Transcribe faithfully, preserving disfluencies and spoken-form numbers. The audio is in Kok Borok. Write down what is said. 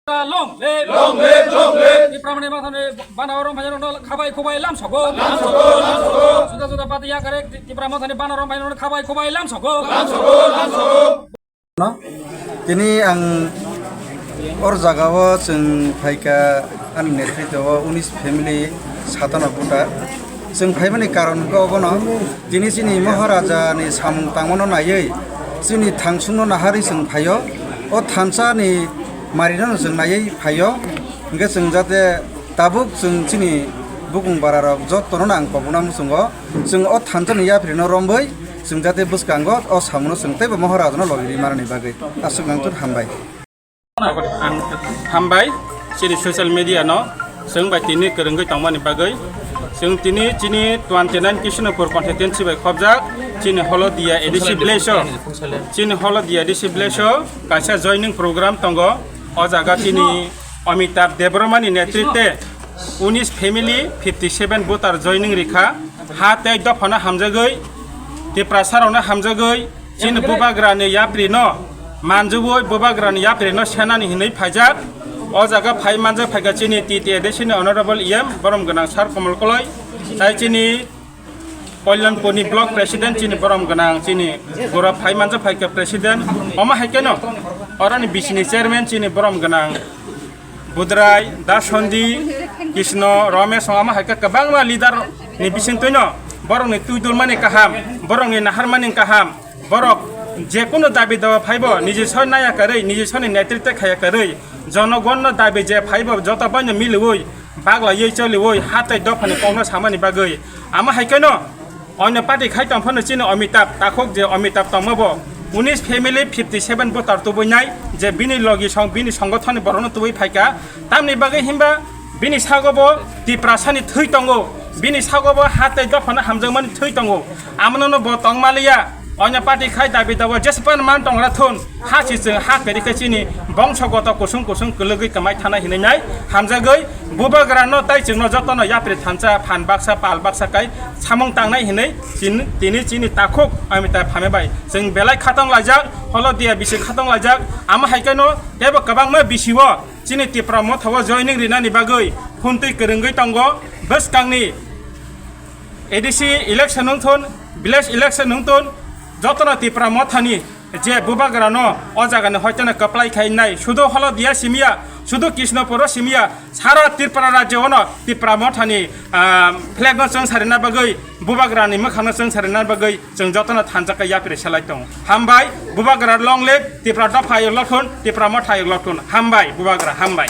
Long live! Long live! Long live! Tipra Motha ni bana rom phai no khabai khubai lam sogo. Lam sogo, lam sogo. Juda juda party ya kare Tipra Motha ni bana rom phai no khabai khubai lam sogo. Lam sogo, lam sogo. No? Tini ang or jaga o chwng phaikha ani netritwo o unis family satano buta. Chwng phaimani karon khe obono, tini chini Maharaja ni samung tangmano naiwi chini thangsungno naharwi chwng phaio. O thansa ni marino chwng naiwi phaio. Hwnkhe chwng jate tabuk chwng chini bukung bara rok jotono ang kobokna muchungo. Chwng o thansa ni yapri no romwi chwng jate bwskango o samuno chwng teibo Maharaja no logi ri manani bagwi. Aswk nang tun hambai. Ang hambai chini social media no chwng bai tini kwrwngwi tongmani bagwi. Chwng tini chini twenty nine Kishnapur constituency bai khobjak chini Holodia A D C village o, chini Holodia A D C village o kaisa joining program tongo. O jaga chini Amitabh Debbarma ni netritwe unis family fifty seven voter joining rikha. Ha tei dophano hamjagwi, Tiprasa rokno hamjagwi, chini bubagrani yaprino manjagwi bubagrani yaprino senani hinwi phaijak. O jaga phai manjak phaikha chini T T A D C ni Honorable E M borom gwnang Sir Kamal Koloi, tai chini Kalyanpurni block president chini borom gwnang chini borok phai manjak phaikha president. Omo hai kheno oroni bisini chairman chini borom gwnang Budrai, Dasondi, Krishna, Ramesh, omo hai khe kwbangma leader ni bisingtwino borokni twi dulmani kaham, borokni naharmani kaham, borok jekunu dabi dawa phaibo niji soi naya karwi, niji soni netritwa khaya karwi, jonogonno dabi je phaibo joto baino miliwi, baglaiwi choliwi, ha tei dophani kokno samani bagwi. Omo hai kheno Onyo party khai tong phano chini Amitabh, takhuk je Amitabh tongma bo unis family fifty seven voter tubui nai je bini logi song, bini songothon ni borokno tubui phaikha. Tamni bagwi himba bini sago bo Tiprasa ni thwi tongo, bini sago bo ha tei dophano hamjakmani thwi tongo. Amono no bo tong maliya, onyo party khai dabi dawa jespan man tongra thun. Ha si chwng ha kari khe chini bongsogoto kusung kusung kwlwgwi kwmai thana hinwi nai hamjagwi bubagrano tai chwngno jotono yapri thansa phan baksa pal baksa kai samung tangnai hinwi chin-, tini chini takhuk Amitabh Phambe bai chwng belai khatong laijak, Holodia bisi khatong laijak. Amo hai kheno teibo kwbangma bisio chini Tipra Motha o joining rinani bagwi phuntwi kwrwngwi tongo. Bwskangni A D C election wngthun, village election wngthun, jotono Tipra Mothani je bubagrano o jagani hoiteno kwplai khainai, sudu Holodia simiya, sudu Krishnapuro simiya, sara Tripura rajyo ono Tipra Mothani, ah, flag no chwng sarina bagwi, bubagrani mwkhangno chwng sarina bagwi chwng jotono thansa khe yapri selai tongo. Hambai, bubagra long live, Tipra dopha ayok lothun, Tipra Motha ayok lothun. Hambai, bubagra, hambai.